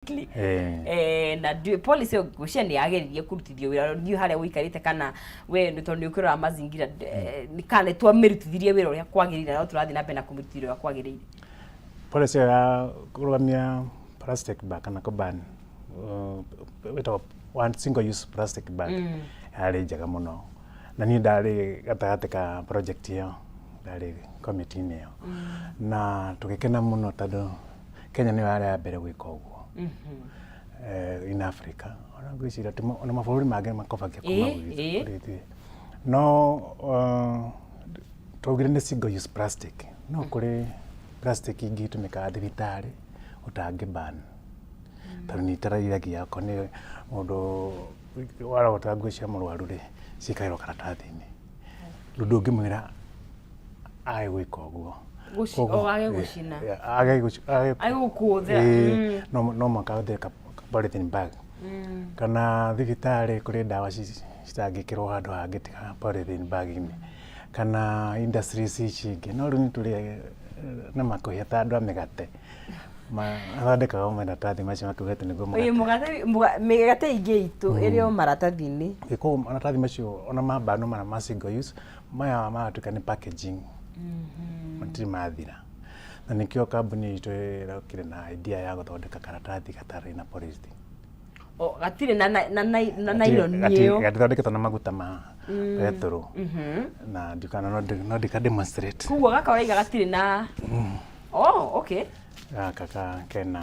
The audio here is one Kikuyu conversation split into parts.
Na policy ĩyo ngwĩciria nĩ yageririe kũrutithio wĩra, ndiũĩ harĩa ũikarĩte kana we nĩ tondũ nĩ ũkĩrora mazingira, kana nĩ twamĩrutithirie wĩra ũrĩa kwagĩrĩire, no tũrathiĩ na mbere na kũmĩrutithia ũrĩa kwagĩrĩire. Policy ĩyo ya kũrũgamia plastic bag kana kũban wĩtagwo one single use plastic bag yarĩ njega mũno, na niĩ ndarĩ gatagatĩ ka project ĩyo, ndarĩ committee-inĩ ĩyo, na tũgĩkena mũno tondũ Kenya nĩyo yarĩ ya mbere gwĩka ũguo in Africa. Ona ngwĩciria ona mabũrũri mangĩ makobagia kuma kũrĩ ithuĩ, no twaugire nĩ single use plastic, no kũrĩ plastic ingĩ itũmĩkaga thibitarĩ ũtangĩ ban tondũ nĩ iteithagia. Okorwo nĩ mũndũ warogota nguo cia mũrwaru rĩ, ciĩkagĩrwo karatathi-inĩ, rĩu ndũngĩmwĩra age gwĩka ũguo. Age gũcina. Age age gũkũhũthĩra. No mũhaka ahũthĩre polythene bag. Kana thibitarĩ kũrĩ ndawa citangĩkĩrwo handũ hangĩ tiga polythene bag-inĩ, kana industries ici ingĩ. No rĩu nĩ tũrĩ na makũhĩa ta andũ a mĩgate mathondekaga maratathi macio makiuga atĩ nĩguo mũgate. Mĩgate ĩingĩ itũ ĩrĩ o maratathi-inĩ. Koguo maratathi macio ona mabanwo maya ma single use maya maratuĩka nĩ packaging, matirĩ mathira, na nĩkĩo kambuni itũ ĩrokire na idea ya gũthondeka karatathi gatarĩ na polythene. O, gatirĩ na nylon ĩyo. Gatithondeketwo na maguta ma betũrũ, na ndikana no ndika demonstrate. Koguo gaka ũraiga gatirĩ na, oh, okay. Gaka kena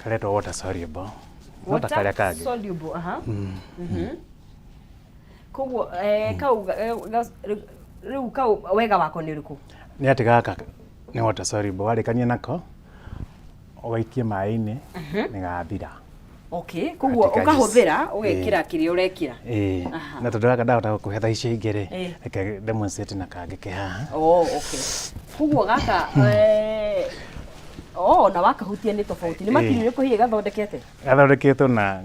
karetwo water soluble, no ta karĩa kangĩ. Soluble, aha. Koguo kau rĩu kau wega wako nĩ ũrĩkũ? Nĩ atĩ gaka nĩ water soluble, warĩkania nako ũgaikie maĩ-inĩ nĩ gathira. Okay, koguo ũkahũthĩra ũgekĩra kĩrĩa ũrekĩra. Ĩĩ, na tondũ gaka ndahota gũkũhe thaa icio ingĩ rĩ, reke demonstrate na kangĩ ke haha. Oh, okay. Koguo gaka oh, na wakahutia nĩ tofauti. Nĩ material ĩrĩkũ hihi gathondekete? Gathondeketwo na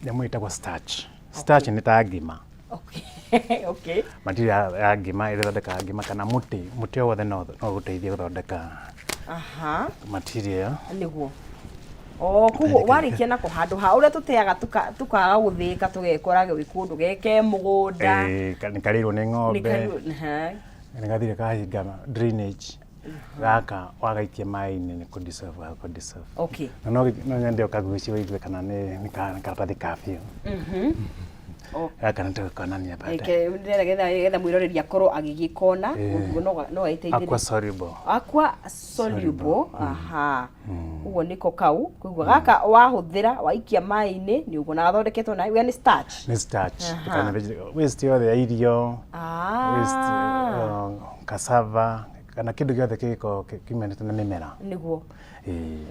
nyamũ ĩtagwo starch. Starch nĩ ta ngima. Material ya ngima ĩrĩa ĩthondekaga ngima, kana mũtĩ o wothe no ũgũteithie gũthondeka material ĩyo. Nĩguo. Oh, koguo warĩkia nako handũ ha ũrĩa tũteaga tukaga gũthĩĩka, tũgekora gwĩ kũndũ geke mũgũnda. Ĩĩ, nĩ karĩirwo nĩ ng'ombe, nĩ gathire kahinga drainage. Gaka wagaikia maĩ-inĩ nĩ kũ dissolve, gagũkũ dissolve. Na no nyende ũkagucie ũigue kana nĩ karatathi ka biũ. Gaka nĩ tũgũkonania baadaye. Reke ndĩrenda getha mwĩroreri akorwo agĩgĩkona ũguo no eteithĩrĩrie. Aqua soluble. Aqua soluble, aha. Ũguo nĩko kau. Koguo gaka wahũthĩra waikia maĩ-inĩ nĩ ũguo, na gathondeketwo na we nĩ starch. Nĩ starch. Kana waste yothe ya irio, waste cassava, kana kĩndũ gĩothe kĩngĩkorwo kiumanĩte na mĩmera. Nĩguo.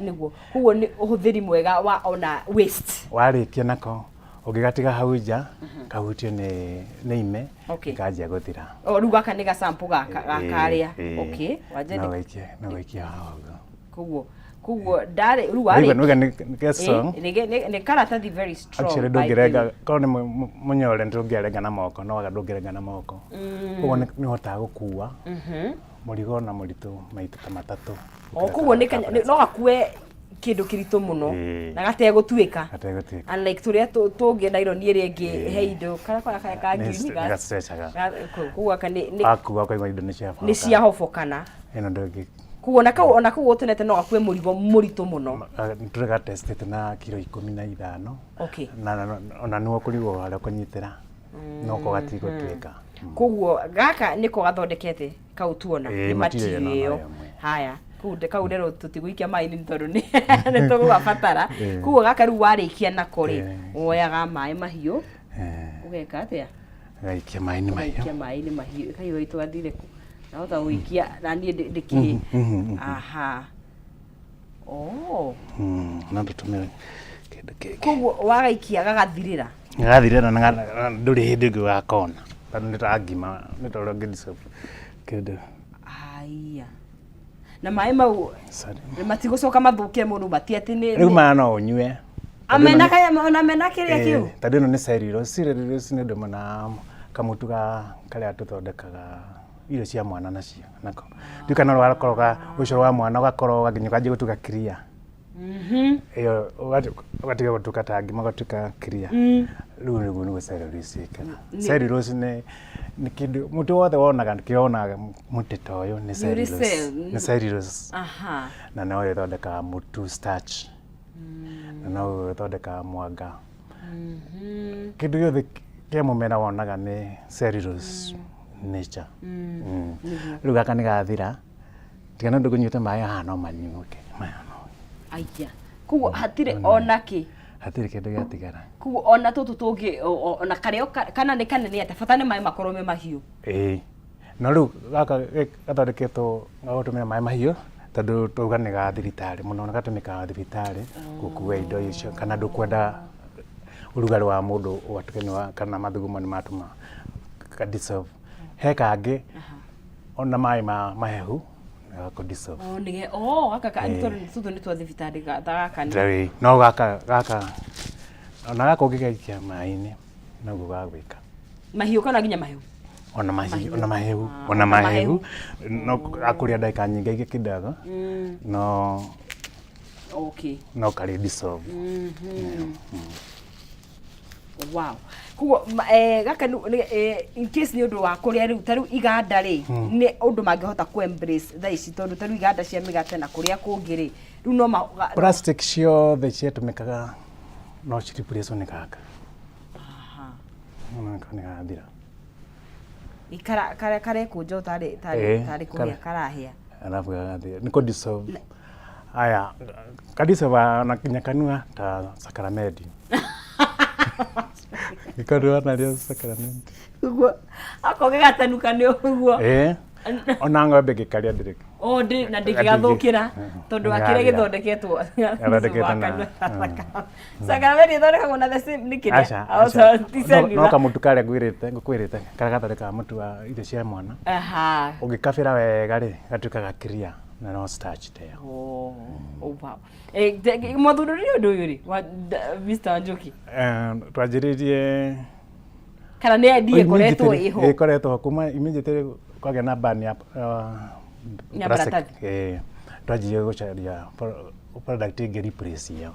Nĩguo. Koguo nĩ ũhũthĩri mwega wa ona waste. Warĩkia nako ũngĩgatiga hau nja kahutio nĩ ime, kanjia gũthira. O rĩu gaka nĩ gasample gaka gakarĩa. Okay. Wanja No waikie, no waikie haha ũguo. Koguo ndarĩ rĩu warĩ. Nĩguo nĩ ke strong. Nĩ karatathi very strong. Actually ndũngĩrenga, korwo nĩ mũnyore ndũngĩarenga na moko, no waga ndũngĩrenga na moko. Koguo nĩ ũhotaga gũkua mũrigo na mũritũ maita ta matatũ. O koguo nĩ no gakue kĩndũ kĩritũ mũno na gategũtuĩka. Gategũtuĩka. Unlike tũrĩa tũngĩ nylon ĩrĩa ĩngĩ he indo karĩa karĩa karĩa ka ngirini. Nĩ gastretchaga. Koguo gaka nĩ Wakua ũkaigua indo nĩ ciahoboka. Nĩ ciahobokana. Ĩno ndũngĩ. Koguo ona kau ũtonete no gakue mũrigo mũritũ mũno. Nĩ tũrĩgatestĩte na kiro 15. Na ona nĩwe ũkũrigwo harĩa ũkũnyitĩra, no ko gatigũtuĩka. Koguo gaka nĩko gathondekete kau tuona. Nĩ material material ĩno ĩyo. no ĩmwe. Haya, kau rero tũtigũikia maĩ-inĩ nĩ tondũ nĩ tũgũgabatara. Koguo gaka rĩu warĩkia nako rĩ, woyaga maĩ mahiũ, ũgeka atĩa? Gaikia maĩ-inĩ mahiũ. Ũgaikia maĩ-inĩ mahiũ. Kahiũ gaitũ gathire kũ? Nahota gũikia na niĩ ndĩkĩrĩ. Aha. Oh. No tũtũmĩre kĩndũ kĩngĩ. Koguo wagaikia gagathirĩra. Gagathirĩra na ndũrĩ hĩndĩ ĩngĩ ũgakona tondũ nĩ ta ngima, nĩ ta ũrĩa ũngĩ dissolve kĩndũ. Aya. Na maĩ mau matigũcoka mathũke mũno, mati atĩ nĩ Rĩu maya no ũnyue. Amena kaya ona mena kĩrĩa kĩu. Tondũ ĩno nĩ cellulose. Cellulose nĩ ũndũ ũmwe na kamũtu ga karĩa tũthondekaga irio cia mwana nacio nako. Ndiũĩ kana ũgakoroga ũcũrũ wa mwana ũgakoroga nginya ũkanjia gũtuĩka clear. Ĩyo ũgatiga gũtuĩka ta ngima, ũgatuĩka clear. Rĩu nĩguo nĩguo cellulose ĩkaga. Cellulose nĩ kĩndũ mũtĩ wothe wonaga, kĩonaga mũtĩ ta ũyũ nĩ cellulose. Nĩ cellulose. Na noyo ĩthondekaga mũtu, starch. Na noyo ĩthondekaga mwanga. Kĩndũ gĩothe kĩa mũmera wonaga nĩ cellulose nature. Rĩu gaka nĩ gathira, tiga nĩ ũndũ ngũnyuĩte maĩ haha no manyuĩke. Maya no. Aya. Koguo hatirĩ ona kĩ. Hatirĩ kĩndũ gĩatigara. Koguo ona tũtũ tũngĩ ona karĩa kana nĩ kanene atĩa, bata nĩ maĩ makorwo me mahiũ. Ĩĩ. No rĩu gaka gathondeketwo ga gũtũmĩra maĩ mahiũ tondũ twauga nĩ ga thibitarĩ mũno, nĩ gatũmĩkaga thibitarĩ gũkua indo icio kana ndũkwenda ũrugarĩ wa mũndũ ũgatuĩka nĩ wa kana mathugumo nĩ matũma ka dissolve. He kangĩ ona maĩ ma mahehu nĩ gakũ dissolve. Oh, nĩge oh gaka ka nĩ tondũ tũtũ nĩ twa thibitarĩ ta gaka nĩ. Ndĩrĩ, no gaka gaka ona gaka ũngĩgaikia maĩ-inĩ noguo gagwĩka. Mahiũ kana nginya mahehu? Ona mahiũ, ona mahehu, ona mahehu no akũrĩa ndagĩka nyingĩ kidogo no no karĩ dissolve. Wow. Koguo gaka in case nĩ ũndũ wa kũrĩa rĩu ta rĩu iganda rĩ, nĩ ũndũ mangĩhota kũ embrace thaa ici, tondũ ta rĩu iganda cia mĩgate na kũrĩa kũngĩ rĩ, rĩu no ma Plastic ciothe ciatũmĩkaga no ci replace nĩ gaka. Nĩ gathira. Karekũnja tarĩ tarĩ tarĩ kũhĩa karahĩa. Alafu gagathira nĩ kũ dissolve. Aya, ka dissolve na kinya kanua ta sakaramedi. Gĩkanua narĩo sakaramedi. Ũguo akorwo gĩgatanuka nĩ ũguo. Ĩĩ. Ona ng'ombe ĩngĩkarĩa ndĩrĩ. O ndĩ na ndĩngĩgathũkĩra tondũ wa kĩrĩa gĩthondeketwo. Gĩthondeketwo na Sakaramedi ĩthondekagwo na the same nĩ kĩrĩa. Aca, aca. No kamũtu karĩa ngwĩrĩte, ngũkwĩrĩte, karĩa gathondekaga mũtu wa irio cia mwana. Ũngĩkabĩra wega rĩ, gatuĩkaga clear na no starch ta ĩyo. Oh, oh wow. Eh, mwathundũrire ũndũ ũyũ rĩ, Mr. Wanjoki? Twanjĩrĩirie Kana nĩ idea ĩkoretwo ĩho? Ĩkoretwo ho kuma immediately kwagĩa na ban ya Ya maratathi. Ĩĩ. Twanjirie gũcaria product ĩngĩ replace ĩyo.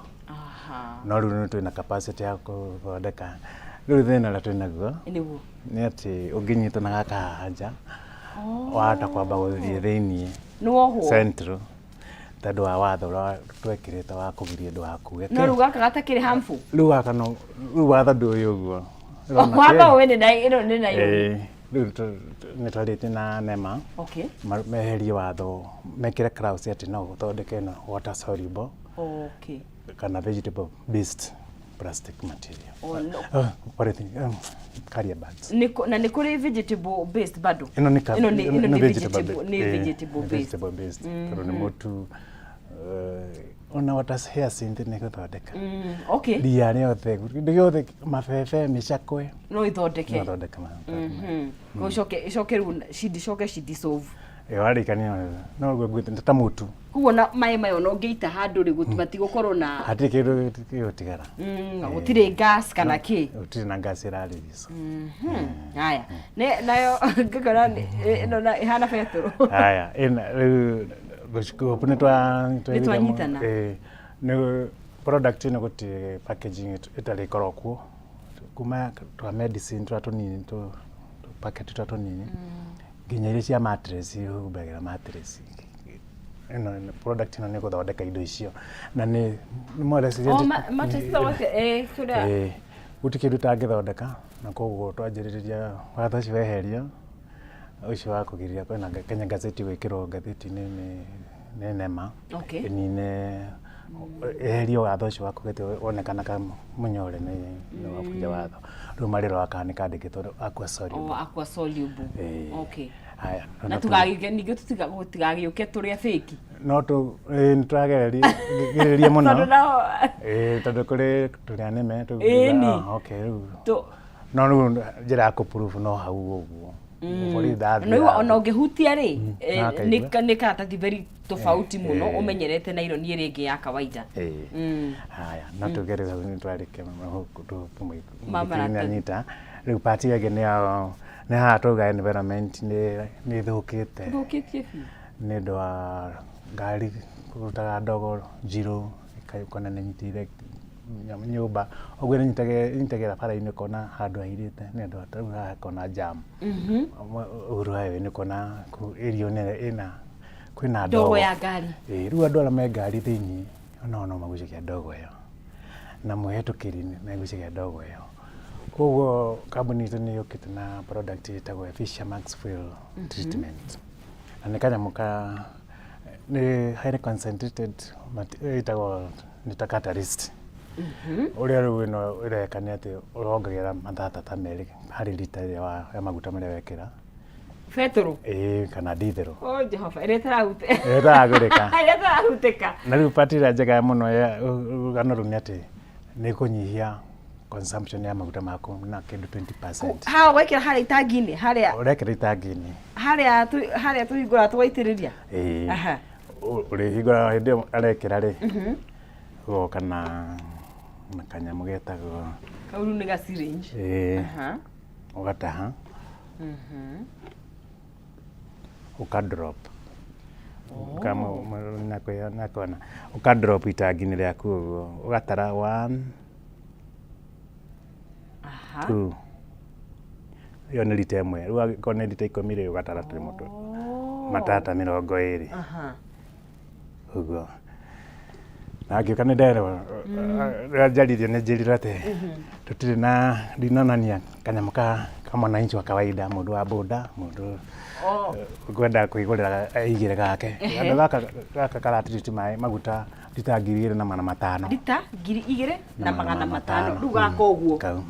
No rĩu nĩ twĩna capacity ya gũthondeka. Rĩu thĩna ũrĩa twĩnaguo Nĩguo. nĩ atĩ ũngĩnyitwo na gaka haha nja, wahota kwamba gũthiĩ thĩiniĩ Nĩ wohwo. Central tondũ wa watho ũrĩa twekĩrĩte wa kũgiria ndũgakue. No rĩu gaka gatakĩrĩ harmful. Rĩu gaka no rĩu watho ndũĩ ũguo. Watho ũyũ nĩ na ĩno nĩ na Ĩĩ, rĩu nĩ twarĩtie na NEMA meherie watho, mekĩre clause atĩ no ũthondeke ĩno water soluble kana vegetable based plastic material. Oh, no. Polythene, carrier bags. Na nĩ kũrĩ vegetable based bado? Ĩno nĩ Ĩno nĩ ĩno nĩ vegetable vegetable, based. nĩ Ĩĩ, vegetable nĩ based. vegetable based. Tondũ nĩ mũtu, ona water hyacinth nĩ gũthondeka. Ria rĩothe, kĩndũ gĩothe, mabebe, mĩcakwe. No ithondeke. No ithondeke. Koguo icoke icoke rĩu cicoke ci dissolve. Ĩĩ, warĩkania no ũguo ngwĩte ta mũtu. Koguo na maĩ maya ona ũngĩita handũ rĩ, matigũkorwo na hatirĩ kĩndũ gĩgũtigara. Gũtirĩ gas kana kĩ. Gũtirĩ na gas ĩrarelease. Haya. Nĩ nayo ngĩkora ĩno na ĩhana betũrũ. Haya, ĩna rĩu gũcopu nĩ twa Nĩ twanyitana. Ĩĩ, nĩ product ĩno gũtirĩ packaging ĩtarĩ ĩkorwo kuo kuma twa medicine tũrĩa tũnini, tũ packet tũrĩa tũnini nginya iria cia mattress, ihumbagĩra mattress. Ĩno product ĩno nĩ gũthondeka indo icio na nĩ nĩ Oh, mattress ĩthondeka kũrĩa. Ĩĩ, gũtirĩ kĩndũ ũtangĩthondeka na koguo twanjĩrĩria watho ũcio weherio, ũcio wa kũgiria kwĩna Kenya Gazeti gwĩkĩrwo ngathĩti-inĩ nĩ NEMA ĩnine, eherie watho ũcio wa kuga atĩ wonekana ka mũnyore nĩ wabunja watho. Rĩu marĩroraga kana nĩ kandĩkĩtwo aqua soluble. Oh, aqua soluble. Ĩĩ. Haya. Na tũgagĩũke ningĩ tũtigagĩũke tũrĩa fake. No tũ nĩ tũragereria mũno. Tondũ nao Ĩĩ, tondũ kũrĩ tũrĩa nĩme tũu. Ĩni. Okay, rĩu. No rĩu njĩra ya kũ prove no hau ũguo. Borithi ndathiĩ. Na ona ũngĩhutia rĩ, Nakaigua. nĩ karatathi very tofauti mũno ũmenyerete na ironi ĩrĩa ĩngĩ ya kawaida. Ĩĩ. Haya, no tuge rĩu hau nĩ twarĩkia Ma maratathi. anyita. Rĩu part ĩngĩ nĩ ya nĩ haha twauga environment nĩ ĩthũkĩte. Thũkĩtie biũ. Nĩ ũndũ wa ngari kũrutaga ndogo njirũ. Ũkona nĩ ĩnyitĩrĩire nyũmba, ũguo ĩnyitagĩrĩra bara-inĩ ũkona handũ hairĩte nĩ andũ rĩu haha ũkona jam. Uhuru Highway nĩ ũkona area ĩno ĩna kwĩna ndogo ya ngari. Ĩĩ, rĩu andũ arĩa me ngari thĩiniĩ onao no magucagia ndogo ĩyo, na mũhetũkĩri nĩ agucagia ndogo ĩyo. Koguo kambuni itũ nĩ yũkĩte na product ĩtagwo Efficia Max Fuel Treatment. Na nĩ kanyamũ ka nĩ highly concentrated ĩtagwo nĩ ta catalyst. Ũrĩa rĩu ĩno ĩreka nĩ atĩ ũrongagĩrĩra matata ta merĩ harĩ rita ĩrĩa ya maguta marĩa wekĩra. Betũrũ. Ĩĩ, kana ndithero. O Jehova, ĩrĩa ĩtarahute. Ĩrĩa ĩtaragũrĩka. Ĩrĩa ĩtarahutĩka. Na rĩu part ĩrĩa njega mũno ya rũgano rũu nĩ atĩ nĩ kũnyihia consumption ya maguta maku na kĩndũ 20%. Haha wekĩra harĩa itangi-inĩ, harĩa Ũrekĩra itangi-inĩ. Harĩa tu harĩa tũhingũraga tũgaitĩrĩria. Ĩĩ. Aha. Ũrĩhingũraga hĩndĩ ĩyo arekĩra rĩ, ũgoka na kanyamũ getagwo Kau rĩu nĩ ga syringe. Ĩĩ. Aha. Ũgataha. Ũka drop. Nakona. Ũka drop itangi-inĩ rĩaku ũguo. Ũgatara one, two. Ĩyo nĩ rita ĩmwe. Rĩu angĩkorwo nĩ rita 10 rĩ, ũgatara tũrĩmũ matata 20. Ũguo. Na ngĩũka nĩ nderwo, rĩrĩa njaririe nĩ njĩrirwo atĩ tũtirĩ na ndinonania kanyamũ ka mwananchi wa kawaida, mũndũ wa boda, mũndũ ũkwenda kwĩgũrĩra eigĩre gake. Handũ gaka kara treat maĩ maguta rita 2500. Rita 2500. Rĩu gaka ũguo. Kau.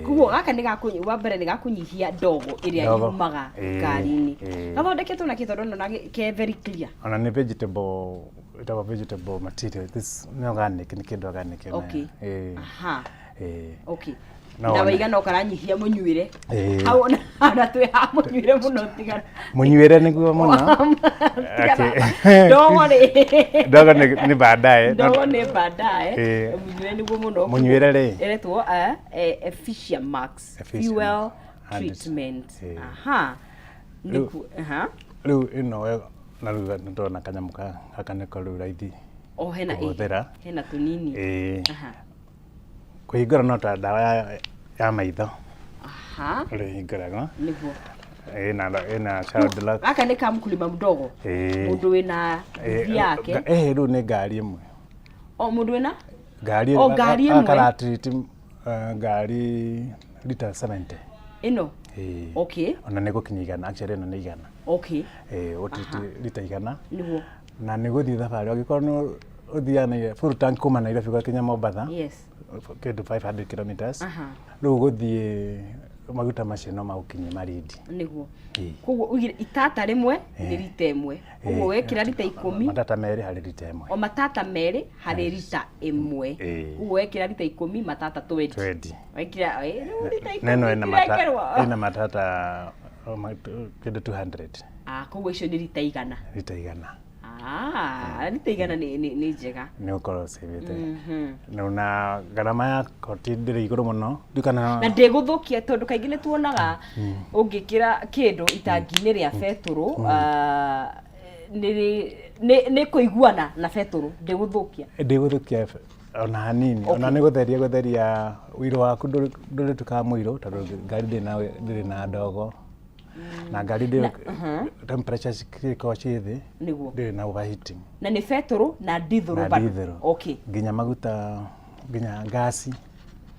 Koguo gaka nĩ gakũ wa mbere nĩ gakũnyihia ndogo ĩrĩa Ndogo. yumaga Ĩĩ, ngari-inĩ. Ĩĩ. Gathondeketwo na kĩ tondũ ndona ke very clear? Ona nĩ vegetable, ĩtagwo vegetable material. This nĩ organic, nĩ kĩndũ organic ona. Ĩĩ. Ĩĩ. No No na wone. waiga no karanyihia mũnyuĩre. Ĩĩ. Hau ona twĩ ha mũnyuĩre mũno tigana. Mũnyuĩre nĩguo mũno. Tigana. Okay. Ndogo rĩ. Ndogo nĩ baadaye. Ndogo nĩ baadaye. Ĩĩ. Mũnyuĩre nĩguo mũno. Mũnyuĩre rĩ. Ĩretwo Efficia Max Efficia Fuel Max. Treatment. Ĩĩ. Aha. Nĩkuo. Aha. Rĩu ĩno na rĩu nĩndona kanyamũ gaka nĩko rĩu raithi O hena ĩ. kũhũthĩra. Hena tũnini. Ĩĩ. Aha. Kũhingũra no ta ndawa ya maitho. Ũrĩa ĩhingũragwo. Nĩguo. Ĩna child lock. Gaka nĩ ka mkulima mdogo. Ĩĩ. Mũndũ wĩna nduthi yake. Ĩĩ, rĩu nĩ ngari ĩmwe. O mũndũ wĩna? Ngari O ngari ĩmwe. Kara treat ngari rita 70. Ĩno? Ĩĩ. Ona nĩ gũkinya 100, actually ĩno nĩ 100. Ĩĩ, ũtreat rita 100. Nĩguo. Na nĩ gũthiĩ thabarĩ angĩkorwo nĩ ũthiaga na full tank kuma Nairobi gwakinya Mombatha. Kĩndũ 500 kilometers. Rĩu gũthiĩ maguta macio no magũkinyie Malindi. Nĩguo. Ĩĩ. Koguo ugire itata rĩmwe nĩ rita ĩmwe. Koguo wekĩra rita 10. Matata merĩ harĩ rita ĩmwe. O matata merĩ harĩ rita ĩmwe. Ĩĩ. Koguo wekĩra rita 10 matata 20. 20. Wekĩra rĩu rita Na ĩno 10 ĩna itirekĩrwo. matata kĩndũ 200. Ah, koguo icio nĩ rita 100. Rita 100. Ah, rita 100 nĩ njega. Nĩ ũkorwo ũcĩvĩte. Na ngarama ya koti ndĩrĩ igũrũ mũno. Ndikana Na ndĩgũthũkia tondũ kaingĩ nĩ tuonaga ũngĩkĩra kĩndũ itangi-inĩ rĩa betũrũ nĩ kũiguana na betũrũ, ndĩgũthũkia. Ndĩgũthũkia ona hanini. Ona nĩ gũtheria gũtheria ũirũ waku ndũrĩtuĩkaga mũirũ tondũ ngari ndĩrĩ na ndogo. Na ngari ndĩrĩ temperature cikoragwo ciĩ thĩ. Nĩguo. Ndĩrĩ na overheating. Na nĩ betũrũ na ndithũrũ Na bado. ndithũrũ. Nginya maguta, nginya ngasi.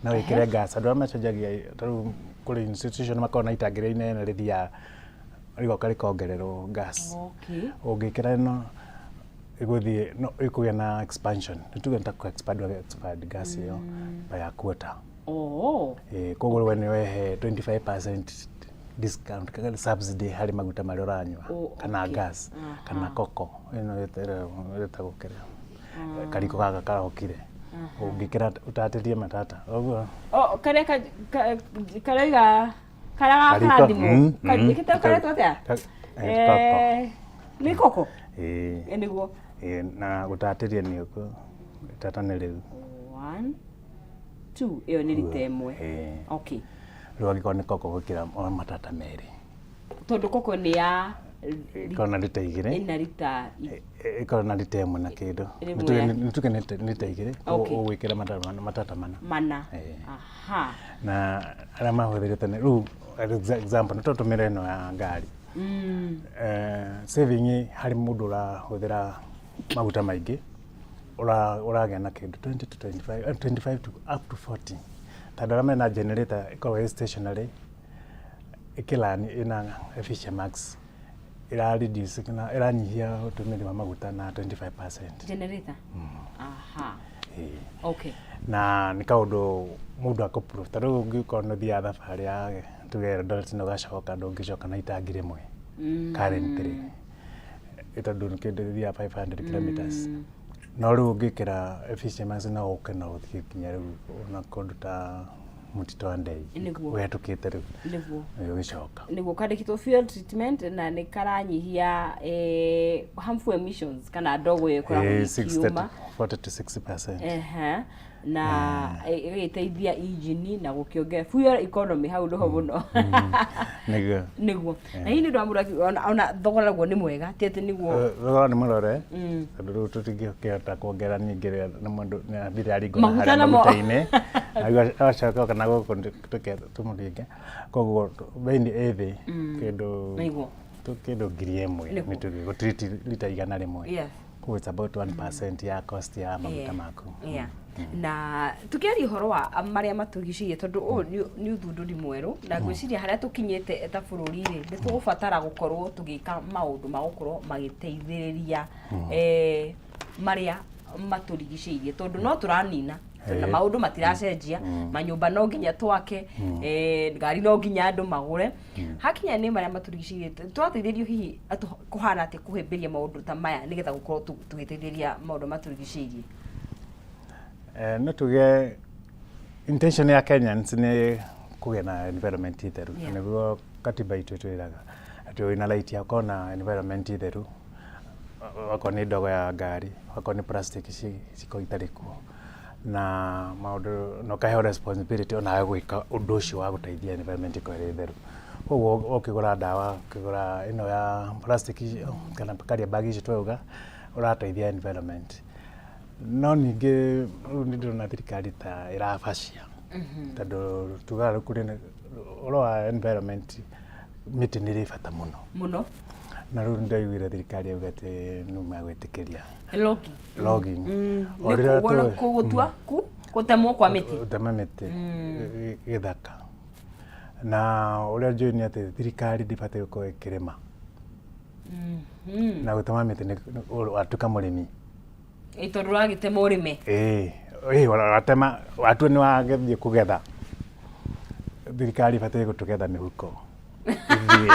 No wĩkĩre gas. Andũ arĩa macenjagia ta rĩu kũrĩ institution makoragwo na itangi rĩrĩa inene rĩthiaga rĩgoka rĩkongererwo gas. Ũngĩkĩra ĩno ĩgũthiĩ no ĩkũgĩa na expansion. Nĩ tuge nĩ ta kũ expand wa expand gas ĩyo by a quarter. Ĩĩ, koguo we nĩ wehe 25% discount kana subsidy harĩ maguta marĩa ũranyua kana gas kana koko ĩno ĩtagwo kĩrĩa kariko gaka karokire ũngĩkĩra ũtatĩrie matata ũguo. O karĩa karauga karĩa Kariko, karathimwo. Karetwo atĩa? Koko. Nĩ koko? Ĩĩ. Ĩ, nĩguo. Ĩĩ, na gũtatĩria nĩ ũguo tata nĩ rĩu. 1 2 ĩyo nĩ rita ĩmwe. Ĩĩ. Rĩu angĩkorwo nĩ koko gwĩkĩra o matata merĩ. Tondũ koko nĩ ya Ĩkorwo na rita 2. Ĩna rita Ĩkorwo na rita 1 na kĩndũ. Rĩmwe. Nĩtuge nĩ rita 2. Ũgwĩkĩra matata 4. Mana. Ĩĩ. Aha. Na arĩa mahũthĩrĩte tene rĩu, example, nĩ tũtũmĩre ĩno ya ngari. Saving harĩ mũndũ ũrahũthĩra maguta maingĩ, ũragĩa na kĩndũ 20 to 25, 25 to up to 40, tondũ arĩa mena generator ĩkoragwo ĩ stationary ĩkĩrani ĩna Efficient Max ĩra reduce kana ĩranyihia ũtũmĩri wa maguta na 25%. Generator. Aha. Ĩĩ. Okay. Na nĩ kaũndũ mũndũ akũprove, ta rĩu ũngĩkorwo nĩ ũthiaga thabarĩ ya tuge Eldoret na ũgacoka, ndũngĩcoka na itangi rĩmwe currently, tondũ nĩ kĩndũ gĩthiaga 500 kilometers, no rĩu ũngĩkĩra Efficient Max no ũke na ũthiĩ nginya rĩu ona kũndũ ta Mũtitũ wa Ndei ũhetũkĩte rĩu ũgĩcoka. Nĩguo kandĩkĩtwo fuel treatment na nĩ karanyihia harmful emissions kana ndogo ĩyo ĩkoragwo ĩkiuma. 40 to 60%. Ehe, na ĩgagĩteithia injini na gũkĩongera fuel economy hau nĩho mũno. Nĩguo. Nĩguo, na hihi nĩ ũndũ wa mũndũ ona thogora naguo nĩ mwega, ti atĩ nĩguo? Thogora nĩ mũrore, tondũ rĩu tũtingĩkĩhota kuongerera ningĩ rĩrĩa nĩ mũndũ nĩ ambire aringwo na Maguta harĩa namo. maguta-inĩ na agacoka oka na gũkũ tũmũringe, koguo bei nĩ ĩ thĩ kĩndũ kĩndũ 1000. Nĩguo. Nĩ tuge gũtiriti rita 100. Koguo it's about 1% ya cost ya maguta maku. Yeah. Na tukiaria ũhoro wa marĩa matũrigicĩirie, tondũ ũyũ nĩ ũthundũri mwerũ na ngwĩciria harĩa tũkinyĩte ta bũrũri rĩ, nĩ tũgũbatara gũkorwo tũgĩka maũndũ ma gũkorwo magĩteithĩrĩria marĩa matũrigicĩirie, tondũ no tũranina na maũndũ matiracenjia. Manyũmba no nginya twake, ngari no nginya andũ magũre. Hakinya nĩ marĩa matũrigicĩirie, twateithĩrio hihi kũhana atĩ kũhĩmbĩria maũndũ ta maya nĩgetha gũkorwo tũgĩteithĩrĩria maũndũ matũrigicĩirie? No tuge intention ya Kenyans nĩ kũgĩa na environment theru. Nĩguo katiba itũ ĩtwĩraga atĩ wĩna right ya gũkorwo na environment theru, okorwo nĩ ndogo ya ngari, okorwo nĩ plastic cikorwo itarĩ kuo na maũndũ, na ũkaheo responsibility onawe gwĩka ũndũ ũcio wa gũteithia environment ĩkorwo ĩrĩ theru. Koguo ũkĩgũra ndawa, ũkĩgũra ĩno ya plastic kana carrier bag icio twauga, ũrateithia environment. No ningĩ rĩu nĩ ndĩrona thirikari ta ĩrabacia, tondũ tugaga rĩu kũrĩ na ũhoro wa environment, mĩtĩ nĩ ĩrĩ bata mũno. Mũno. Na rĩu nĩndaiguire thirikari yauga atĩ nĩ megwĩtĩkĩria logging. Logging. O rĩrĩa Gũtua gũtemwo kwa mĩtĩ. Gũtema mĩtĩ gĩthaka, na ũrĩa njũĩ nĩ atĩ thirikari ndĩbatiĩ gũkorwo ĩkĩrĩma na gũtema mĩtĩ watuĩka mũrĩmi. Ĩ, tondũ ũragĩtema ũrĩme. Ĩĩ, watema watua nĩ wagĩthiĩ kũgetha, thirikari ĩbatiĩ gũtũgetha mĩhuko ithuĩ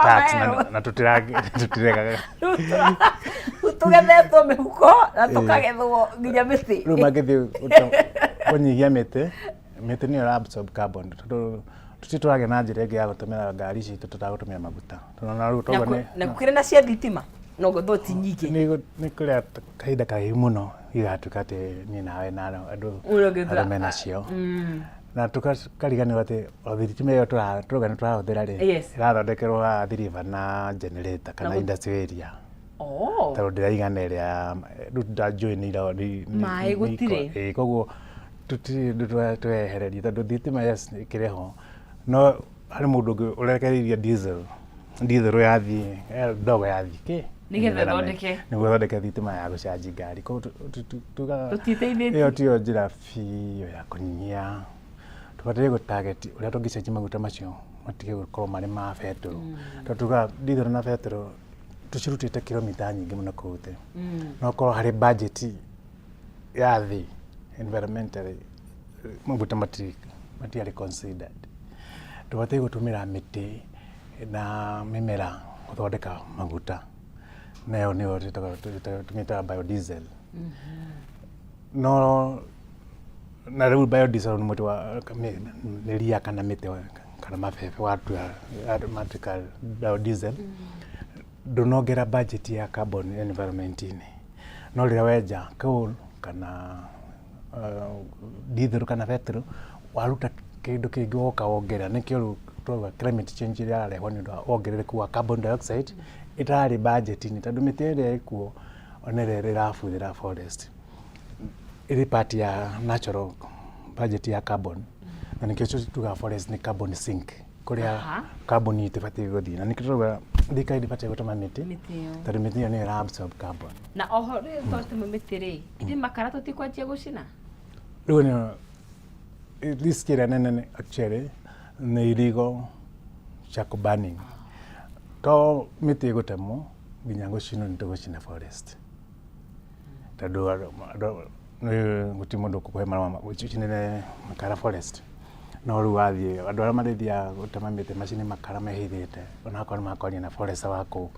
tax na tũtiregaga. Rĩu tũgethetwo mĩhuko na tũkagethwo nginya mĩtĩ. Rĩu mangĩthiĩ kũnyihia mĩtĩ, mĩtĩ nĩyo ĩra absorb carbon, tondũ tũtirĩ tũragĩa na njĩra ĩngĩ ya gũtũmĩra ngari citũ tũtagũtũmĩra maguta. Tondũ na rĩu Na toguo na gũkĩrĩ na cia thitima no gũthwo ti nyingĩ. Nĩ kũrĩa kahinda karaihu mũno gĩgatuĩka atĩ niĩ nawe na andũ Ũrĩa ũngĩtua- andũ menacio, na tũkariganĩrwo atĩ o thitima ĩyo tũrauga nĩ tũrahũthĩra rĩ, ĩrathondekerwo haha Thiriva na generator kana industrial area, tondũ ndĩraigana ĩrĩa rĩu ndanjũĩ nĩ Maĩ gũtirĩ. Ĩĩ, koguo tũtirĩ ũndũ twehereria, tondũ thitima, yes, ĩkĩrĩ ho, no harĩ mũndũ ũngĩ ũrekereirie diesel yathiĩ ndogo yathiĩ kĩ Nĩgetha environment. ĩthondeke. Nĩguo ĩthondeke thitima ya gũcanji ngari. Koguo tugaga Tũtiteithĩtie. ĩyo tiyo njĩra biũ ya kũnyihia. Tũbataire gũ target ũrĩa tũngĩcenjia maguta macio matige gũkorwo marĩ ma betũrũ, tondũ tugaga diesel na betũrũ tũcirutĩte kilomita nyingĩ mũno kũu thĩ. No korwo harĩ budget ya thĩ environmentally, maguta matiarĩ considered. Tũbataire gũtũmĩra mĩtĩ na mĩmera gũthondeka maguta, nayo nĩyo tũmĩtaga biodiesel. No na rĩu biodiesel nĩ mũtĩ wa nĩ ria kana mĩtĩ kana mabebe watua matuĩka biodiesel, ndũnongera budget ya carbon environment-inĩ. No rĩrĩa wenja coal kana diesel kana petrol, waruta kĩndũ kĩngĩ woka wongerera, nĩkĩo rĩu Twauga climate change ĩrĩa ĩrarehwo nĩ ũndũ wa wongerereku wa carbon dioxide ĩtarĩ budget-inĩ, tondũ mĩtĩ ĩrĩa ĩkuo ona ĩrĩa ĩrabuthĩra forest ĩrĩ part ya natural budget ya carbon, na nĩkĩo tugaga forest nĩ carbon sink, kũrĩa carbon itũ ĩbatiĩ gũthiĩ, na nĩkĩo tũrauga thirikari ndĩbatiĩ gũtema mĩtĩ, Mĩtĩ ĩyo. Tondũ mĩtĩ ĩyo nĩyo ĩra absorb carbon. Na oho rĩ, twatema mĩtĩ rĩ, ithe makara tũtikwanjia gũcina? Rĩu nĩyo risk ĩrĩa nene actually nĩ illegal charcoal burning. To mĩtĩ ĩgũtemwo, nginya gũcinwo nĩ tũgũcina forest, tondũ andũ gũtirĩ mũndũ ũkũkũhe marũa ũcinĩre makara forest. No rĩu wathiĩ, andũ arĩa marĩthiaga gũtema mĩtĩ macine makara mehithĩte, onakorwo nĩ makwaria na forester wa kũu,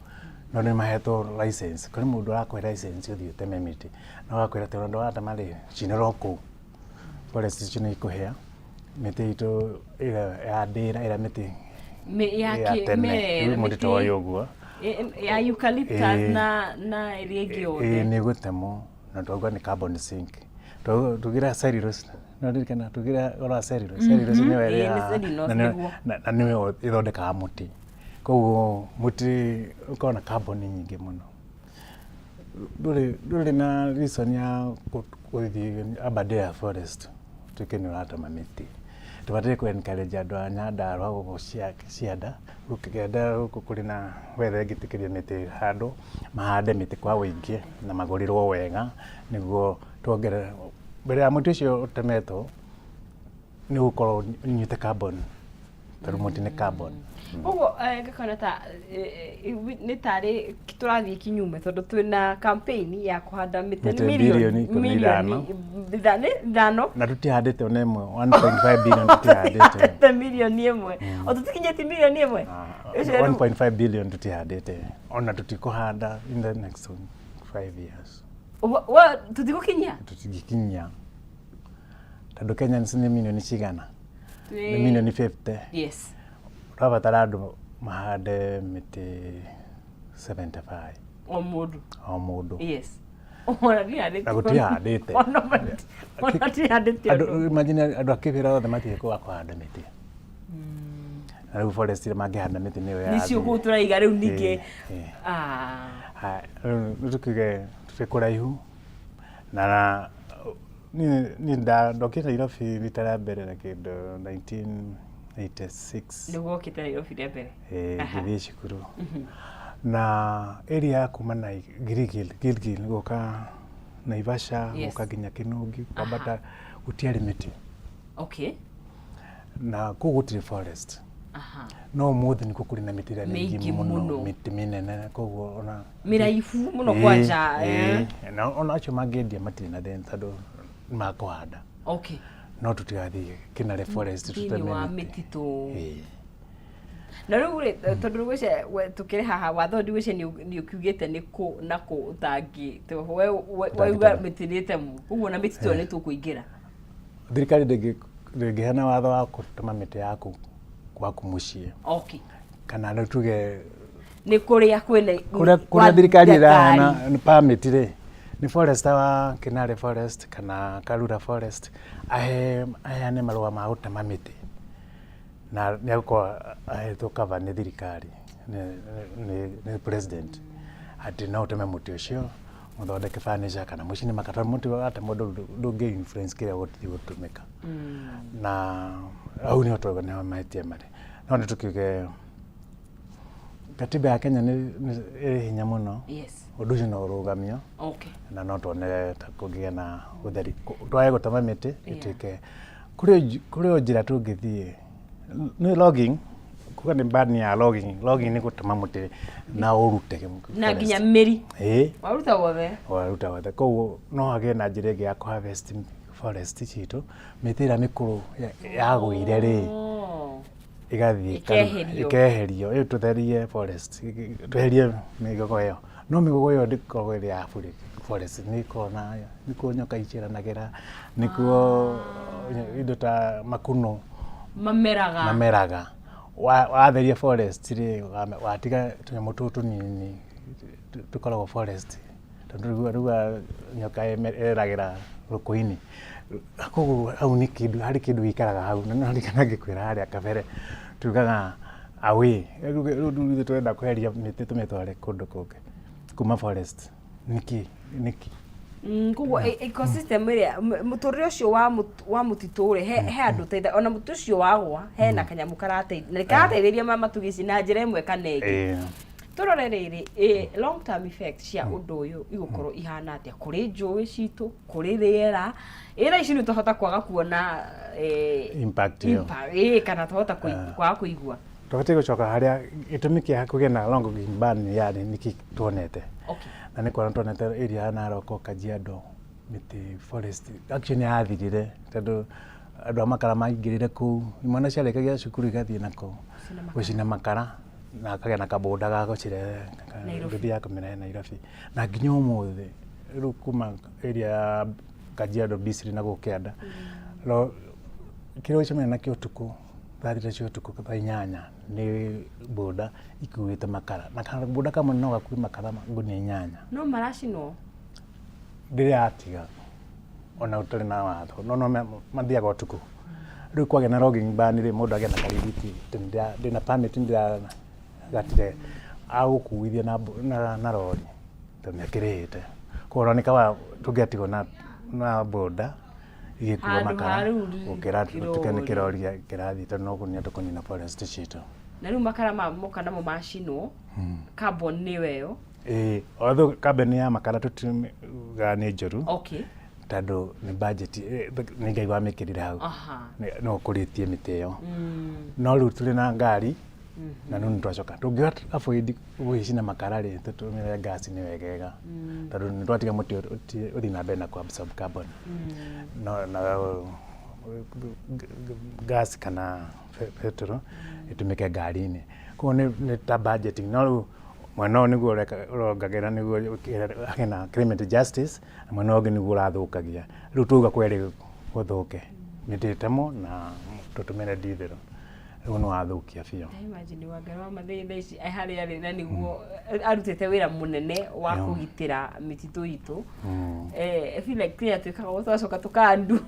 no nĩ mahetwo license. Kũrĩ mũndũ ũrakũhe license ũthiĩ ũteme mĩtĩ, no agakwĩra atĩ ũndũ watema rĩ, cinĩra o kũu. Forest icio nĩ ikũhĩa, mĩtĩ itũ ĩrĩa ya ndĩra, ĩrĩa mĩtĩ ya ya tene, kĩmerera, rĩu mũtĩ ta ũyũ ũguo ya eucalyptus na ĩrĩa ĩngĩ yothe. Nĩ gũtemwo, na twauga nĩ carbon sink. Tugire cellulose, no ririkana tugire ũhoro wa cellulose. Cellulose nĩyo Ĩĩ, ĩrĩa nĩ cellulose, nĩguo. Na nĩyo ĩthondekaga mũtĩ, koguo mũtĩ ũkoragwo na carbon nyingĩ mũno. Ndũrĩ na reason ya gũthiĩ Aberdare forest ũtuĩke nĩ ũratema mĩtĩ. Tũbataire kũ encourage andũ a Nyandarua gũkũ cianda, gũkĩenda gũkũ kũrĩ na weather ĩngĩtĩkĩria mĩtĩ handũ, mahande mĩtĩ kwa ũingĩ na magũrĩrwo wega, nĩguo tuongerere. Mbere ya mũtĩ ũcio ũtemetwo nĩ ũgũkorwo ũnyuĩte carbon, tondũ mũtĩ nĩ carbon. Koguo ngakona ta nĩ tarĩ tũrathiĩ kinyume, tondũ twĩna campaign ya kũhanda mĩtĩ Mĩtĩ nĩ bilioni 15. Milioni ithano. Na tũtihandĩte ona ĩmwe, 1.5 billion tũtihandĩte. Tũtihandĩte milioni 1, o tũtikinyĩtie milioni 1. Ũcio 1.5 billion tũtihandĩte, ona tũtikũhanda in the next 5 years. Tũtigũkinyia? Tũtingĩkinyia, tondũ Kenyans nĩ milioni cigana? Nĩ milioni 50. Ũrabatara andũ mahande mĩtĩ 75. O mũndũ. O mũndũ. Yes, ona ndihandĩte. Na gũtihandĩte. Ona ndihandĩte. Andũ Ũndũ. Imagine andũ a Kĩbĩra othe matirĩ kwaga kũhanda mĩtĩ, na rĩu forest ĩrĩa mangĩhanda mĩtĩ nĩyo Nĩcio yathiĩ. kũu tũraiga rĩu ningĩ. Ĩĩ. Ah. Haya, rĩu nĩ tũkiuge tũrĩ kũraihu na niĩ ndokire Nairobi rita rĩa mbere na kĩndũ 1986. Nĩguo okĩte Nairobi rĩa mbere. Ĩĩ, ngĩthiĩ cukuru na area ya kuma na Gilgil, Gilgil gũka Naivasha, gũka nginya Kinungi, kwambata, gũtiarĩ mĩtĩ. Na kũu gũtirĩ forest. No ũmũthĩ nĩkuo kũrĩ na mĩtĩ ĩrĩa mĩingĩ Mĩingĩ mũno, mũno. Mĩtĩ mĩnene, koguo ona Mĩraihu mũno kwanja. Ĩĩ, na ona acio mangĩendia matirĩ na thĩna, tondũ nĩ makũhanda. No tũtigathiĩ Kĩnarĩ forest Thĩinĩ tũteme wa mĩtĩ. Mĩtitũ. Ĩĩ. Na rĩu rĩ, tondũ rĩu tũkĩrĩ haha watho, ndigwĩciria nĩ ũkiugĩte nĩ kũ na kũ ũtangĩ wauga Ũtangĩtema. Mĩtĩ nĩ ĩtemwo, ũguo na mĩtitũ ĩyo nĩ tũkũingĩra. Thirikari ndĩngĩheana watho wa gũtema mĩtĩ yaku gwaku mũciĩ, kana rĩu tuge Nĩ kũrĩa kwĩna kũrĩa kwa kũrĩa thirikari thirikari. ĩraheana permit rĩ, nĩ forester wa Kinale forest kana Karura forest aheane marũa ma gũtema mĩtĩ, na nĩ egũkorwo ahetwo cover nĩ thirikari, nĩ president, atĩ no ũteme mũtĩ ũcio mũthondeke furniture kana mũcine makara, tondũ mũtĩ watemwo ndũngĩ influence kĩrĩa ũgũthiĩ gũtũmĩka. Na hau nĩho twauga nĩho mahĩtia marĩ. No nĩ tũkiuge katiba ya Kenya nĩ ĩrĩ hinya mũno. Ũndũ ũcio no ũrũgamio, na no tuone ta kũngĩgĩa na ũtheri, twage gũtema mĩtĩ, ĩtuĩke kũrĩ o njĩra tũngĩthiĩ. Nĩ logging, kuga nĩ ban ya logging. Logging nĩ gũtema mũtĩ na ũrute Na nginya mĩri. Ĩĩ. Waruta wothe. Waruta wothe. Koguo no hagĩe na njĩra ĩngĩ ya kũ harvest forest citũ, mĩtĩ ĩrĩa mĩkũrũ yagũire rĩ, ĩgathiĩ Ĩkeherio. Ĩkeherio, ĩyo tũtherie forest, tweherie mĩgogo ĩyo. No mĩgogo ĩyo ndĩkoragwo ĩrĩ ya forest, nĩ ĩkoragwo na nĩkuo nyoka iciaranagĩra, nĩkuo indo ta makuno mameraga. Mameraga. Watheria forest rĩ, watiga tũnyamũ tũu tũnini tũkoragwo forest, tondũ rĩu nyoka ĩreragĩra rũkũ-inĩ. Koguo hau nĩ kĩndũ, harĩ kĩndũ gĩikaraga hau, na nĩririkana ngĩkwĩra harĩa kabere. Tugaga away. Rĩu ithuĩ tũrenda kweheria mĩtĩ tũmĩtware kũndũ kũngĩ kuma forest. Nĩkĩ? Nĩkĩ? Koguo ecosystem ĩrĩa mũtũrĩre ũcio wa mũtitũ rĩ, he andũ teitha ona mũtĩ ũcio wagwa hena kanyamũ karateithia na karateithĩrĩria ma matugici na njĩra ĩmwe kana ĩngĩ. Tũrore rĩrĩ, long term effect cia ũndũ ũyũ igũkorwo ihana atĩa kũrĩ njũĩ citũ, kũrĩ rĩera? Ĩ thaa ici nĩ twahota kwaga kuona impact ĩyo. Impact, kana twahota kwaga kũigua. Tũbatiĩ gũcoka harĩa gĩtũmi kĩa kũgĩa na logging ban yarĩ nĩkĩ tuonete. Na nĩ kuona tuonete area ya Narok, Kajiado, mĩtĩ forest actually nĩ yathirire tondũ andũ a makara maingĩrire kũu. Imwana ciarĩkagia cukuru igathiĩ nakũu gũcina makara na akagĩa na kabũnda ga gũcirehe Nairobi. Nduthi ya kũmĩrehe Nairobi. Na nginya ũmũthĩ rĩu kuma area ya Kajiado, Bisri na gũkũ kĩanda, kĩrĩa ũcemania nakĩo ũtukũ 3:00 cia ũtukũ, thaa 8, nĩ boda ikuĩte makara, na kaboda kamwe no gakue makara ngunia 8. No maracinwo. Ndĩrĩ yatiga ona ũtarĩ na watho, no mathiaga ũtukũ. Rĩu kwagĩa na logging ban rĩ, mũndũ agĩe na karithiti atĩ ndĩna permit, ndĩragatire agũkuithia na rori tondũ nĩ akĩrĩhĩte. Koguo ona nĩ kaba tũngĩatigwo na boda igĩkua Handũ ha makara rĩu gũkĩra tuge nĩ kĩrori. Kĩrori kĩrathiĩ, tondũ no kũnina tũkũnina forest citũ. Na rĩu makara maya moka namo macinwo, carbon nĩyo ĩyo. Ĩĩ, although carbon ya makara tũtiugaga nĩ njũru tondũ nĩ budget, nĩ Ngai wamĩkĩrire hau. No ũkũrĩtie mĩtĩ ĩyo. No rĩu tũrĩ na ngari na rĩu nĩ twacoka tũngĩ avoid gũgĩcina makara rĩ, tũtũmĩre gas nĩ wegega tondũ nĩ twatiga mũtĩ ũthiĩ na mbere na kũ absorb carbon. No na gas kana petrol ĩtũmĩke ngari-inĩ. Koguo nĩ ta budgeting, no rĩu mwena ũyũ nĩguo ũrongagĩrĩra nĩguo hagĩe na climate justice, na mwena ũyũ ũngĩ nĩguo ũrathũkagia. Rĩu twauga kwerĩ gũthũke, mĩtĩ ĩtemwo na tũtũmĩre diesel, rĩu nĩ wathũkia biũ. Imagine Wangari wa Maathai thaa ici e harĩa arĩ na nĩguo arutĩte wĩra mũnene wa kũgitĩra mĩtitũ itũ. I feel like kĩrĩa twĩkaga ũguo tũgacoka tũkandu.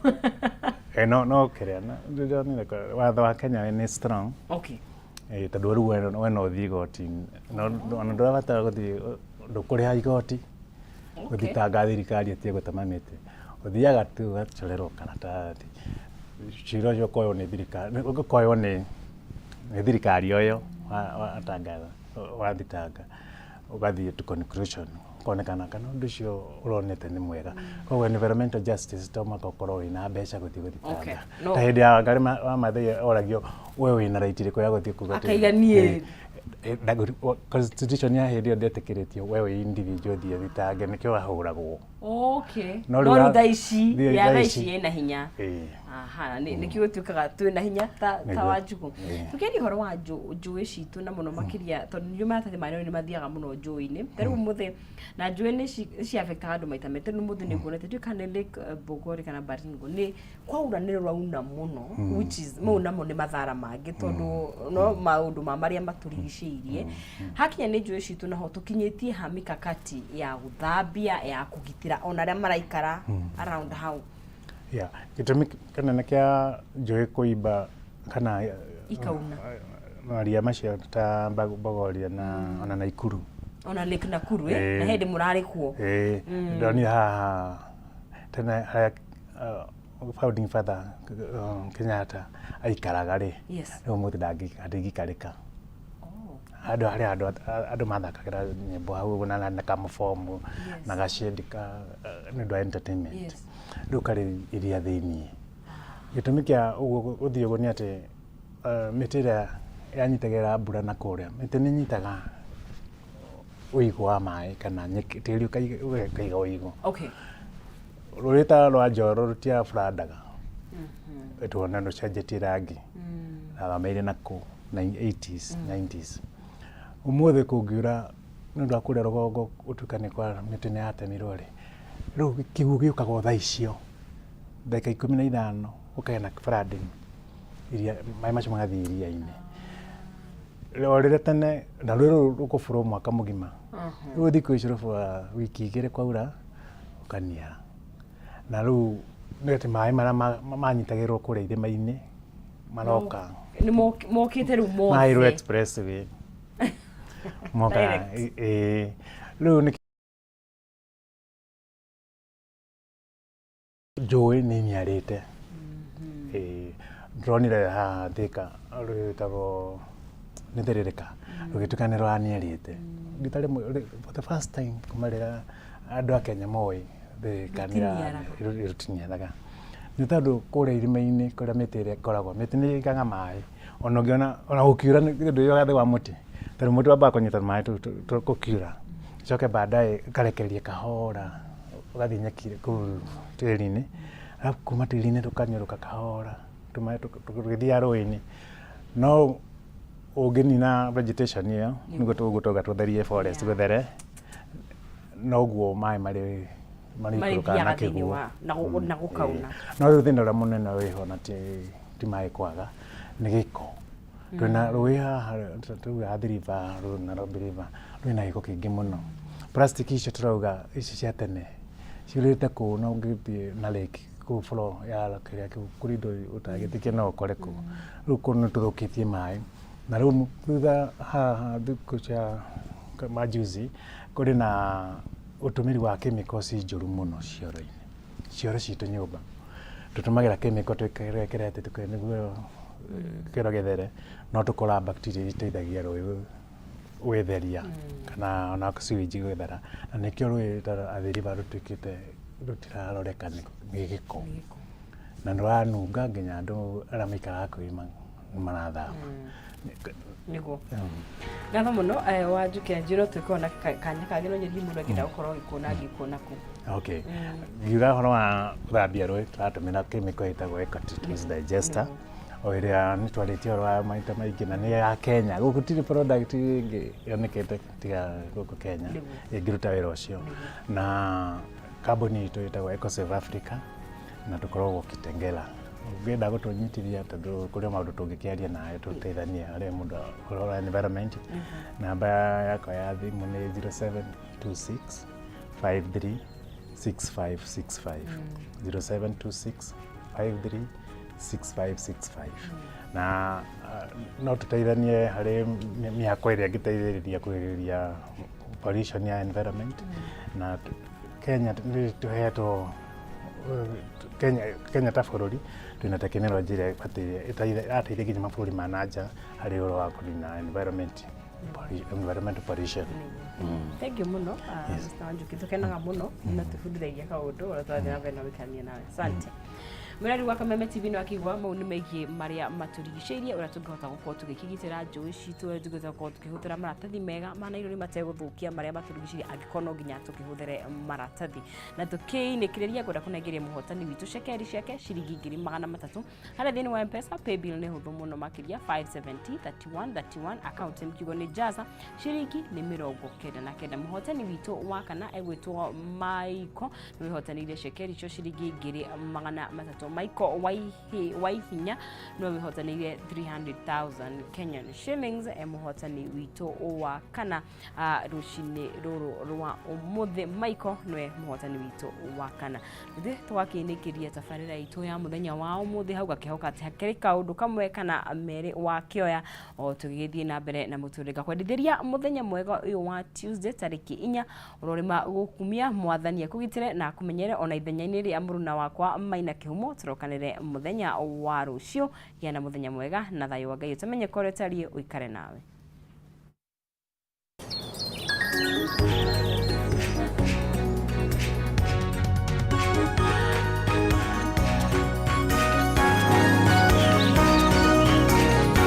No kĩrĩa ndĩronire watho wa Kenya nĩ strong. Tondũ rĩu we no ũthiĩ igoti-inĩ, ona ndũrabatara gũthiĩ, ndũkũrĩha igoti gũthitanga thirikari ĩtige gũtema mĩtĩ. Ũthiaga tu ũgacorerwo karatathi, cira ũcio ũkoywo nĩ thirikari, ũkoywo nĩ thirikari o ĩyo watangatha, wathitanga, ũgathiĩ to conclusion, ũkonekana kana ũndũ ũcio ũronete nĩ mwega. Koguo environmental justice to mũhaka ũkorwo wĩna mbeca gũthiĩ gũthitanga. No. Ta hĩndĩ ya Wangari wa Maathai oragio, we wĩna right ĩrĩkũ ya gũthiĩ kuga atĩ Akaiga niĩ. Constitution ya hĩndĩ ĩyo ndĩetĩkĩrĩtio we wĩ individual ũthiĩ ũthitange, nĩkĩo wahũragwo. No No rĩu rĩu thaa ici ya thaa thaa ici. ici ĩna hinya. Aha, na nĩkĩo gũtuĩkaga twĩna hinya ta Wanjikũ. Tũkĩaria ũhoro wa njũĩ citũ na mũno makĩria tondũ nĩ maratathi ma nĩ mathiaga mũno njũĩ-inĩ. Ta rĩu ũmũthĩ na njũĩ nĩ ci affect-aga andũ maita maingĩ. Ta rĩu ũmũthĩ nĩ nguonete, ndiũĩ kana nĩ Lake Bogoria kana Baringo, nĩ kwaura nĩ rũrauna mũno, which is mau namo nĩ mathara mangĩ tondũ no maũndũ ma marĩa matũrigicĩirie. Hakinya nĩ njũĩ citũ naho tũkinyĩtie ha mikakati ya gũthambia, ya kũgitĩra ona arĩa maraikara around hau? Yeah. Gĩtũmi kĩnene kĩa njũĩ kũimba kana ikauna maria macio ta Bogoria na ona Naikuru. Ona Lake Nakuru, eh? Na hĩndĩ mũrarĩ kuo. Ĩĩ, ndonire haha tene harĩa founding father Kenyatta aikaraga rĩ, rĩu ũmũthĩ ndangĩikarĩka. Handũ harĩa andũ mathakagĩra nyĩmbo hau ũguo na kamũbomu na gacedi ka nĩ ũndũ wa entertainment. Rĩu karĩ iria thĩiniĩ. Gĩtũmi kĩa ũguo gũthiĩ ũguo nĩ atĩ mĩtĩ ĩrĩa yanyitagĩrĩra mbura na kũrĩa, mĩtĩ nĩ ĩnyitaga ũigũ wa maĩ kana nyeki, tĩri ũkaiga ũigũ. Rũĩ ta rwa Njoro rũtia flood-aga, tuone rũcenjetie rangi, rathamĩire nakũu 80s, 90s. Ũmũthĩ kũngiura nĩ ũndũ wa kũrĩa rũgongo gũtuĩka nĩ kwa mĩtĩ nĩ yatemirwo rĩ, rĩu kĩguũ gĩũkaga o thaa icio, ndagĩka 15 gũkagĩa na flooding, iria, maĩ macio magathiĩ iria-inĩ. O rĩrĩa tene, na rũĩ rũrũ rũkũbũrwo mwaka mũgima, rĩu thikũ ici rũbũraga wiki 2 kwaura, rũkaniara. Na rĩu nĩ atĩ maĩ marĩa manyitagĩrĩrwo kũrĩa irĩma-inĩ Maroka. Nĩ mokĩte rĩu Mahairwo mothe. Expressway moka. Direct. Ĩĩ, rĩu nĩ njũĩ nĩ iniarĩte. Ĩĩ, ndĩronire haha Thika rwĩtagwo nĩ Thĩrĩrĩka, rũgĩtuĩka nĩ rũraniarĩte rita rĩmwe for the first time kuma rĩrĩa andũ a Kenya moĩ Thĩrĩrĩka. Rũtiniaraga. Rũtiniaraga nĩ tondũ kũrĩa irima-inĩ kũrĩa mĩtĩ ĩrĩa ĩkoragwo, mĩtĩ nĩ ĩigaga maĩ, ona ũngĩona ona gũkiura nĩ ndũigaga thĩ wa mũtĩ, tondũ mũtĩ wambaga kũnyita maĩ tũu gũkiura, coke baadaye ũkarekereria kahora, ũgathiĩ nyeki kũu tĩri-inĩ, arabu kuma tĩri-inĩ tũkanyũrũka kahora tũmaĩ tũgĩthiaga rũĩ-inĩ. No ũngĩnina vegetation ĩyo, nĩguo tũgũtoga tũtherie forest, gũthere noguo maĩ marĩ marĩikũrũkaga na Marĩthiaga thĩinĩ kĩguũ wa na gũkauna. No rĩu thĩna ũrĩa mũnene wĩho na ti maĩ kwaga, nĩ gĩko. Twĩna rũĩ haha tuge Athi River, rũĩ Nairobi River, rwĩna gĩko kĩingĩ mũno. Plastic icio tũrauga ici cia tene ciurĩte kũu, na ũngĩthiĩ na lake kũu floor ya kĩrĩa kĩu kũrĩ indo ũtagĩtĩkia no ũkore kũu. Rĩu kũu nĩ tũthũkĩtie maĩ, na rĩu thutha haha thikũ cia majuzi kũrĩ na ũtũmĩri wa chemicals njũru mũno cioro-inĩ, cioro citũ nyũmba tũtũmagĩra chemical twĩkĩre atĩ nĩguo kĩoro gĩthere, no tũkoraga bacteria iteithagia rũĩ gwĩtheria kana ona sewage gwĩthera, na nĩkĩo rũĩ ta Athi River rũtuĩkĩte rũtiraroreka nĩ gĩko na nĩ rũranunga nginya andũ arĩa maikaraga hakuhĩ nĩ marathama. Nĩguo, ngatho mũno Wanjuki Anjirũ, twĩkorwo na kanya kangĩ, no nyendie mũndũ angĩenda gũkorwo agĩkuona angĩkuona kũ? Okay. Ngiuga ũhoro wa gũthambia rũĩ, tũratũmĩra chemical ĩtagwo Ecotritos Digester, o ĩrĩa nĩ twarĩtie ũhoro wa maita maingĩ, na nĩ ya Kenya. Gũkũ gũtirĩ product ĩngĩ yonekete tiga gũkũ Kenya ĩngĩruta wĩra ũcio. Na kambuni itũ ĩtagwo Ecosave Africa na tũkoragwo Kitengela. Ũngĩenda gũtũnyitithia, tondũ kũrĩ maũndũ tũngĩkĩaria nawe tũteithanie harĩ mũndũ ũhoro wa environment, namba yakwa ya thimũ nĩ 0726 53 6565, 0726 53 6565, na no tũteithanie harĩ mĩako ĩrĩa ĩngĩteithĩrĩria kũgirĩrĩria pollution ya environment. Na Kenya nĩ tũhetwo Kenya ta bũrũri twĩna tekinoronjĩ ĩrĩa ĩbataire ĩrateithia nginya mabũrũri ma na nja harĩ ũhoro wa kũnina environmental pollution. Thank you mũno, Mr. Wanjuki, tukenaga mũno na tũbundithagia kaũndũ ũrĩa tũrathiĩ na mbere na gũikarania nawe. Asante. Mwĩrori wa Kameme TV, nĩ wakĩigua mau nĩ megiĩ marĩa matũrigicĩirie, ũrĩa tũngĩhota gũkorwo tũgĩkĩgitĩra njũĩ citũ, ũrĩa tũngĩhota gũkorwo tũkĩhũthĩra maratathi mega ma naironi mategũthũkia marĩa matũrigicĩirie, angĩkorwo no nginya tũkĩhũthĩre maratathi. Na tũkĩinĩkĩrĩria, ngwenda kũnengeria mũhotani witũ cekeri ciake ciringi 300,000 harĩa thĩinĩ wa Mpesa. Paybill nĩ hũthũ mũno makĩria, 570 31 31, account mkiugo nĩ Jaza, ciringi nĩ 99. Mũhotani witũ wa kana egwĩtwo Maiko, nĩ wĩhotanĩire cekeri icio ciringi 300,000. Maiko Waihinya nĩwe wĩhotanĩire 300,000 Kenyan shillings, e mũhotani witũ wa kana rũcinĩ rũrũ rwa ũmũthĩ. Maiko nĩwe mũhotani witũ wa kana. Ithuĩ tũgakĩinĩkĩria tabarĩra itũ ya mũthenya wa ũmũthĩ hau, gakĩhoka atĩ hakĩrĩ kaũndũ kamwe kana merĩ wakĩoya o tũgĩgĩthiĩ na mbere na mũtũrĩre. Ngakwendithĩria mũthenya mwega ũyũ wa Tuesday tarĩki 4, ũrorĩma gũkumia mwathani akũgitĩre na akũmenyere. Ona ithenya-inĩ rĩa mũruna wakwa Maina Kĩhumo, tũrokanĩre mũthenya wa rũciũ. Gĩa na mũthenya mwega na thayũ wa Ngai ũtamenye ũrĩa ũtariĩ ũikare nawe.